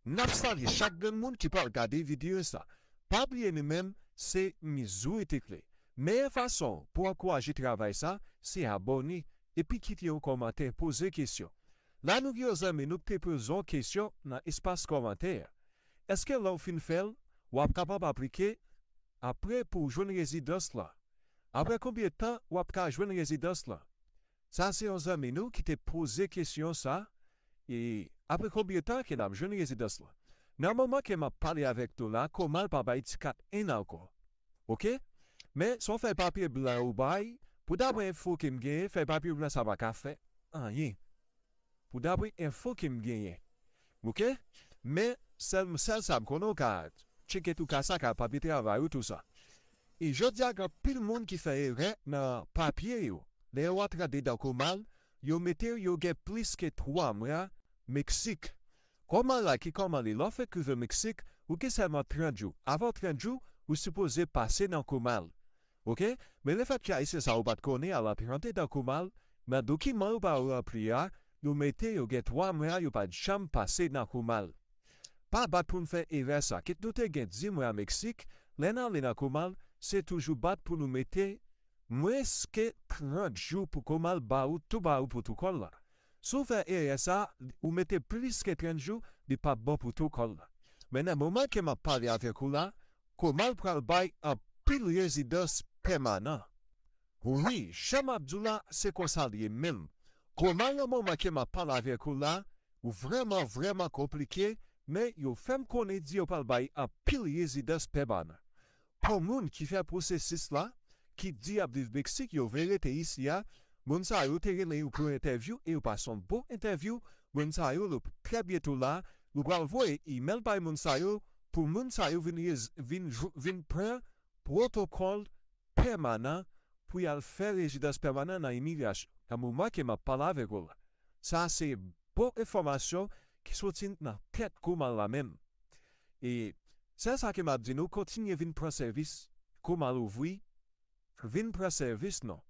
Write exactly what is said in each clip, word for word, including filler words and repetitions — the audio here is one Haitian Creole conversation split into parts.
N ap salye chak grenn moun ki pral gade videyo sa. Pa bliye nou menm, se Mizouri Tech Lè. Meyè fason pou ankouraje travay sa, se abòne epi kite yon kòmantè, poze kesyon. La nou gen yon zanmi nou ki te poze yon kesyon nan espas kòmantè a. Èske lè w fin fè l, w ap kapab aplike apre pou w jwenn rezidans lan? Apre konbyen tan w ap ka jwenn rezidans lan? Sa se yon zanmi nou ki te poze kesyon sa, e apre konbyen tan ke n ap jwenn rezidans lan? Nan moman ke m ap pale avèk nou la, Comal pa bay ti kat en ankò. Oke? Men, si w fè papye blan ou bay, pou dapre enfo ke m genyen, fè papye blan sa pa ka fè anyen. Pou dapre enfo ke m genyen. Oke? Men, sèl, sèl sa m konnen, w ka tcheke tou ka sa, ka papye travay ou, tou sa. E jodi a, gen anpil moun ki fè erè nan papye yo. Lè yo antre andedan Comal, yo mete yo gen plis ke twa mwa Meksik. Comal la ki kòman li, lè w fenk rive Meksik, ou gen sèlman trant jou. Avan trant jou, ou sipoze pase nan Comal. Oke? Men lefètke Ayisyen sa yo pa t konnen, al antre andedan Comal, nan dokiman yo pa yo ranpli a, yo mete yo gen twa mwa, yo pa t janm pase nan Comal. Pa bat pou n fè erè sa. Kit nou te gen di mwa Meksik, lè n ale nan Comal, se toujou bat pou nou mete mwens ke trant jou pou Comal ba ou tou ba ou pwotokòl la. Si w fè erè sa, ou mete plis ke trant jou, li p ap bon pwotokòl la. Men nan moman ke m ap pale avèk ou la, Comal pral bay anpil rezidans pèmanan. Wi, jan m ap di w la, se konsa l ye menm. Comal nan moman ke m ap pale avèk ou la, ou vrèman, vrèman konplike, men yo fè m konnen di yo pral bay anpil rezidans pèmanan. Pou moun ki fè pwosesis la, ki di y ap viv Meksik, yo vle rete isi a, moun sa yo te rele yo pou entèvyou e yo pase yon bon entèvyou. Moun sa yo, yo trè byento la, yo pral voye imèl bay moun sa yo, pou moun sa yo vin, vin, vin pran pwotokòl pèmanan pou y al fè rezidans pèmanan nan imigrasyon. Nan moman ke m ap pale avèk ou la, sa se bon enfòmasyon ki soti nan tèt Comal la menm. E se sa ke m ap di nou, kontinye vin pran sèvis. Comal ouvri, vin pran sèvis nou.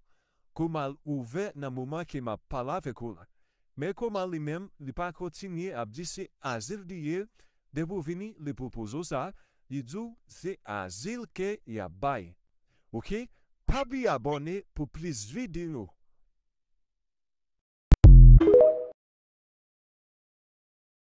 Comal ouvè nan moman ke m ap pale avèk ou la. Men Comal li menm, li pa kontinye ap di se azil li ye, depi w vini, li pwopoze w sa, li di w se azil ke y ap bay. Oke? Pa bliye abòne pou plis videyo.